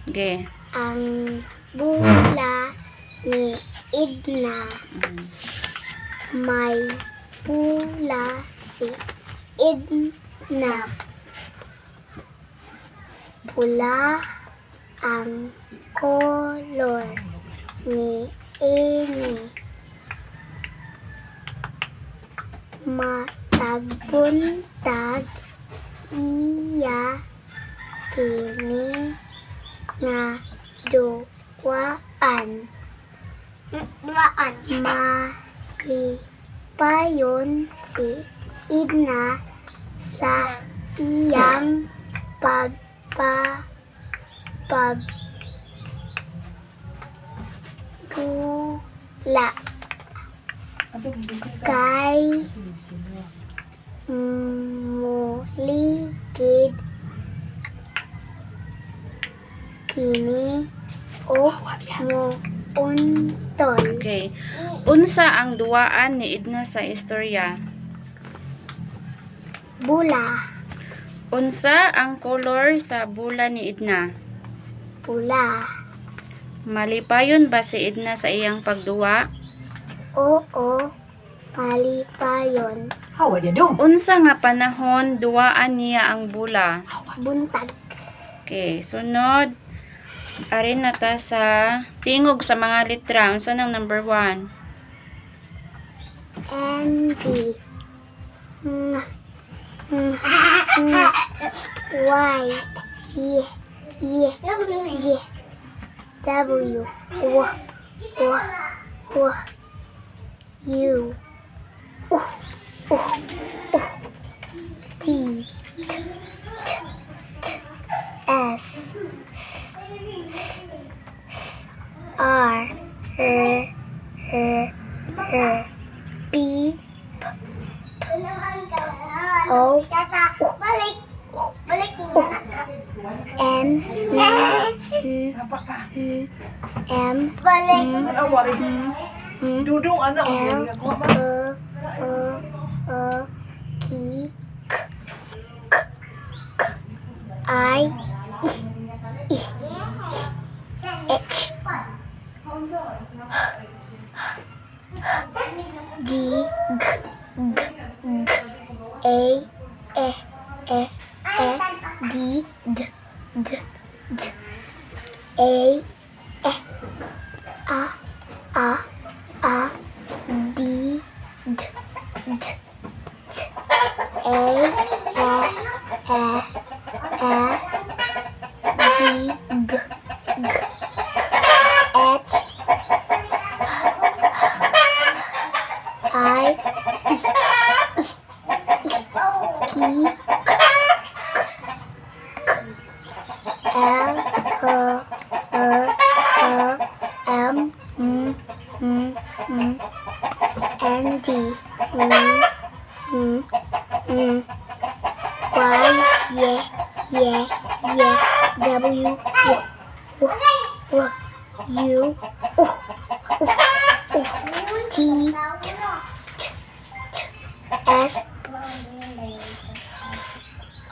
Okay. Ang bula ni Edna. May pula si Edna. Pula ang color ni ini. Matagbuntag iya kini nga duwaan. Duwaan. Malipayon si Edna sa iyang pagpa pag dula kay muligid kini o muuntol. Okay. Unsa ang duwaan ni Edna sa istorya? Bula. Unsa ang color sa bula ni Edna? Pula. Malipayon ba si Edna sa iyang pagduwa? Oo, malipayon. Hawa dia dong. Unsa nga panahon duwaan niya ang bula? Buntag. Okay, sunod. Ari na ta sa tingog sa mga litra. Unsa nang number 1? N D N N N Y Y Y Y W W W W U U U U T T T T S S S R R R R P O Balik. Balik. N N Sapa ka. N M Balik. Ano wari? M Dudong ano? L Kuha ba? O O O K K K K I E E H G G G G A E E E D D D D A E A A A D D D T A E E E G G G H I E E E K K L O O O M M M M N D M M M Y Y Y Y W W W U U U U T T T T S S S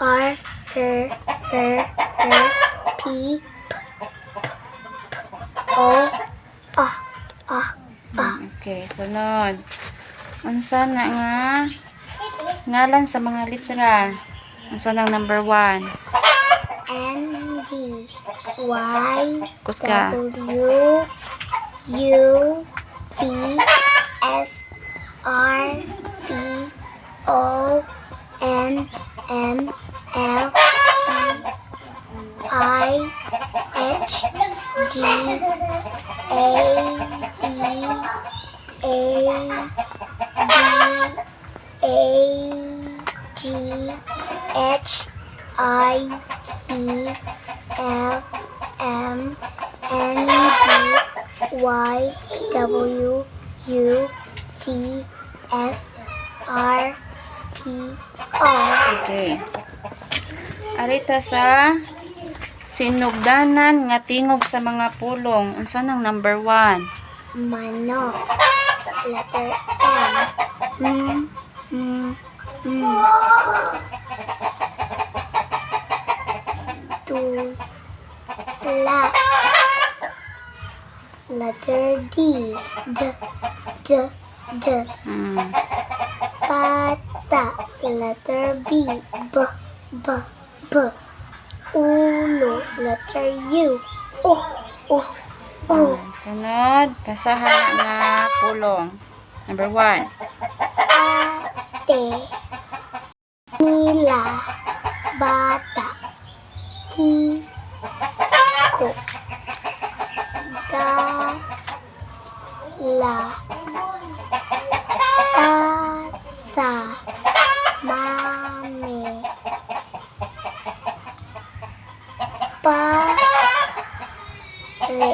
R R R R P P P O A A A. Okay, sunod. Unsa na nga ngalan sa mga litra? Unsa nang number 1? N G Y Kuska. W U T S R P O N M L G I H G A D A D A G H I C L M N G Y W U T S R P R. Okay. Arita sa sinugdanan nga tingog sa mga pulong. Unsa nang number 1? Manok. Letter M. M M M. Tu La. Letter D. D. D. D. Bata. Letter B. B. B. B. Ulo. Letter U. O. O. O. Sunod, basahan na nga pulong. Number 1. Ate. Mila. Bata. Kiko. Da. La. Asa. Mami. Pa. Re.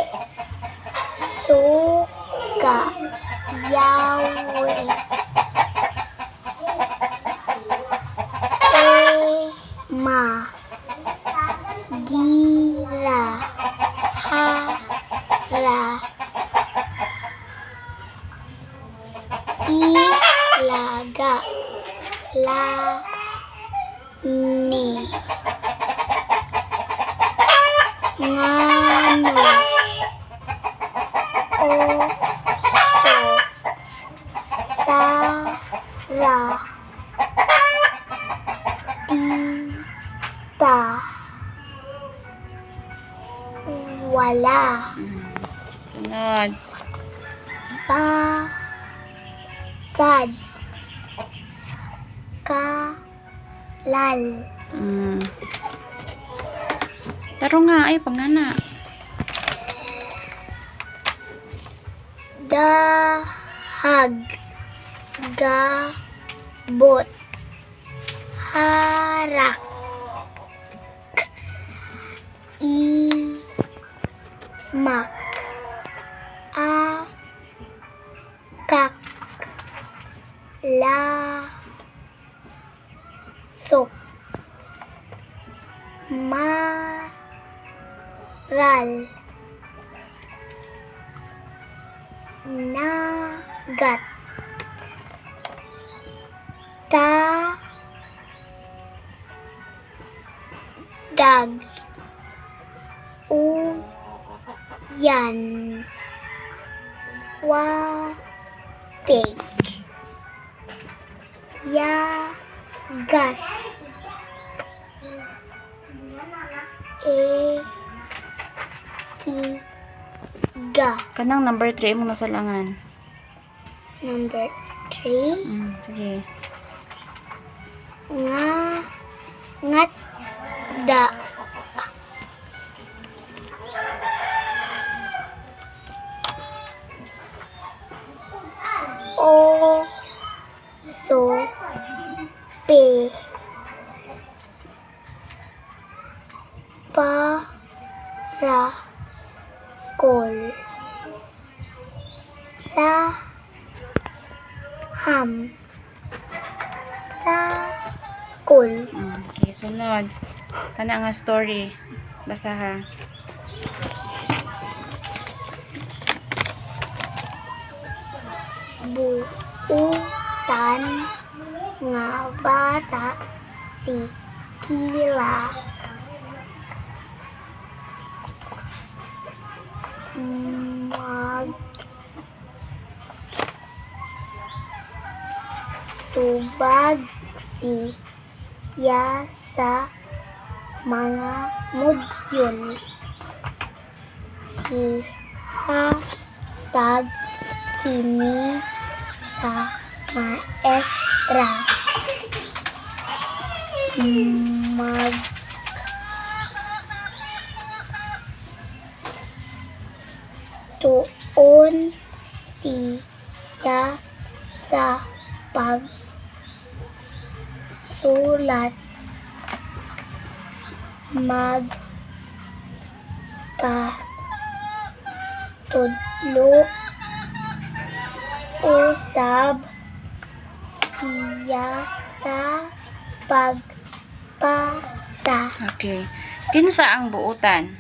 Suka. Yahweh. E. Ma. Gira. Ha. Ra. Ilaga. La. Ni. Ngano. O. So. Sa. Ra. Tita. Wala. Sunod. Ba. Sad. Ka. Lal. Taro nga, ay pangana. Dahag. Gabot. Harak. Imak. A. Kak. La. Sok. Maral. Nagat. Ta. Dag. U. Yan. Wapig. Ya. Gas. E. Ki. Ga. Kanang number 3 mo nasalangan. Number 3. Sige. Nga. Ngat. Da. O. So. P. Pa. Ra. Kol. La. Ham. Sa. Kol. Okay, sunod. Kana nga story. Basaha. Buutan nga bata si Kila. Mag tubag siya sa mga mudyon. Gihatag kini sa maestra. Mag tuon siya sa pagsulat, mag pa tudlo usab siya sa pagpasa. Okay. Kinsa ang buutan?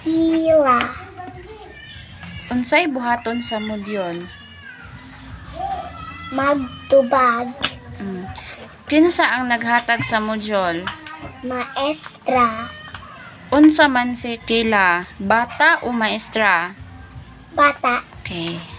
Kila. Unsay buhaton sa mudyon? Magtubag. Kinsa ang naghatag sa modyol? Maestra. Unsa man si Kila? Bata o maestra? Bata. Okay.